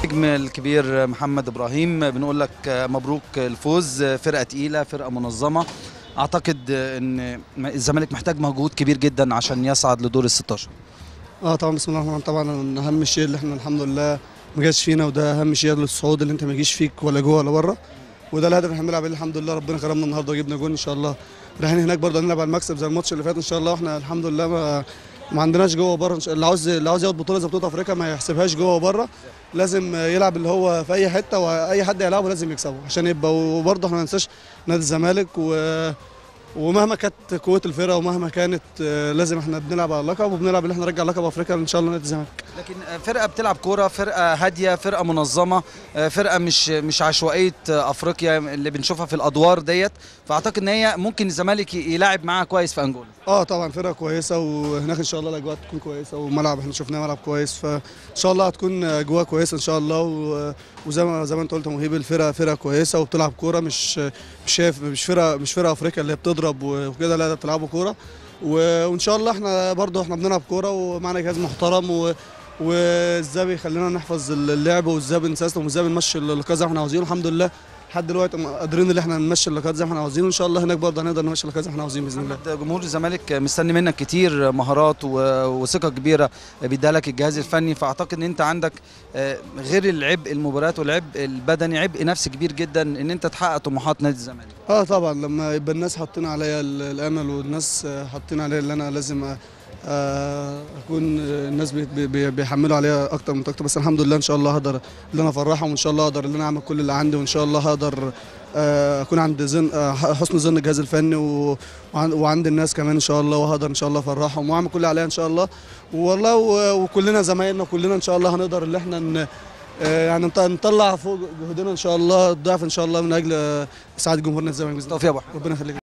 النجم الكبير محمد ابراهيم، بنقول لك مبروك الفوز. فرقه تقيلة، فرقه منظمة. اعتقد ان الزمالك محتاج مجهود كبير جدا عشان يصعد لدور ال 16. طبعا بسم الله الرحمن الرحيم. طبعا اهم شيء اللي احنا الحمد لله ما جاش فينا، وده اهم شيء للصعود، اللي انت ما يجيش فيك ولا جوه ولا بره، وده الهدف اللي احنا بنلعب عليه. الحمد لله ربنا كرمنا النهارده وجبنا جون، ان شاء الله رايحين هناك برضه هنلعب على المكسب زي الماتش اللي فات ان شاء الله. احنا الحمد لله ما عندناش جوه وبره. اللي عاوز ياخد بطوله زي بطوله افريقيا ما يحسبهاش جوه وبره، لازم يلعب اللي هو في اي حتة، واي حد يلعبه لازم يكسبه عشان يبقى. وبرضه احنا ما ننساش نادي الزمالك، ومهما كانت قوة الفرقة ومهما كانت لازم احنا بنلعب على اللقب، وبنلعب اللي احنا نرجع لقب افريقيا ان شاء الله نادي الزمالك. لكن فرقه بتلعب كورة، فرقه هادية، فرقه منظمة، فرقه مش عشوائية افريقيا اللي بنشوفها في الادوار ديت، فاعتقد ان هي ممكن الزمالك يلعب معاها كويس في انجولا. طبعا فرقه كويسة، وهناك ان شاء الله الاجواء تكون كويسة، وملعب احنا شفناه ملعب كويس، فان شاء الله هتكون اجواء كويسة ان شاء الله. وزي ما انت قلت يا مهيب، الفرقة فرقه كويسة وبتلعب كورة، مش فرقه افريقيا اللي بتضرب وكده، لا ده بتلعبوا كورة. وان شاء الله احنا برضه احنا بنلعب كورة ومعنا جهاز محترم، وازاي بيخلينا نحفظ اللعب، وازاي بنسيستم، وازاي بنمشي اللقاء زي ما احنا عاوزين. الحمد لله لحد دلوقتي قادرين ان احنا نمشي اللقاءات زي ما احنا عاوزين، وان شاء الله هناك برضه هنقدر نمشي اللقاءات زي ما احنا عاوزين باذن الله. جمهور الزمالك مستني منك كتير، مهارات وثقه كبيرة بيديها لك الجهاز الفني، فاعتقد ان انت عندك غير العبء المباريات والعبء البدني، عبء نفسي كبير جدا ان انت تحقق طموحات نادي الزمالك. طبعا لما يبقى الناس حاطين عليا الامل، والناس حاطين عليا اللي انا لازم اكون، الناس بيحملوا عليا اكتر من طاقتي، بس الحمد لله ان شاء الله هقدر ان انا افرحهم، وان شاء الله هقدر ان انا اعمل كل اللي عندي، وان شاء الله هقدر اكون عند حسن ظن الجهاز الفني وعند الناس كمان ان شاء الله، وهقدر ان شاء الله افرحهم واعمل كل اللي عليا ان شاء الله. والله وكلنا زمايلنا كلنا ان شاء الله هنقدر ان احنا يعني نطلع فوق جهودنا ان شاء الله الضعف ان شاء الله من اجل اسعاد جمهورنا الزمالك. بالتوفيق يا ابو حميد، ربنا يخليك.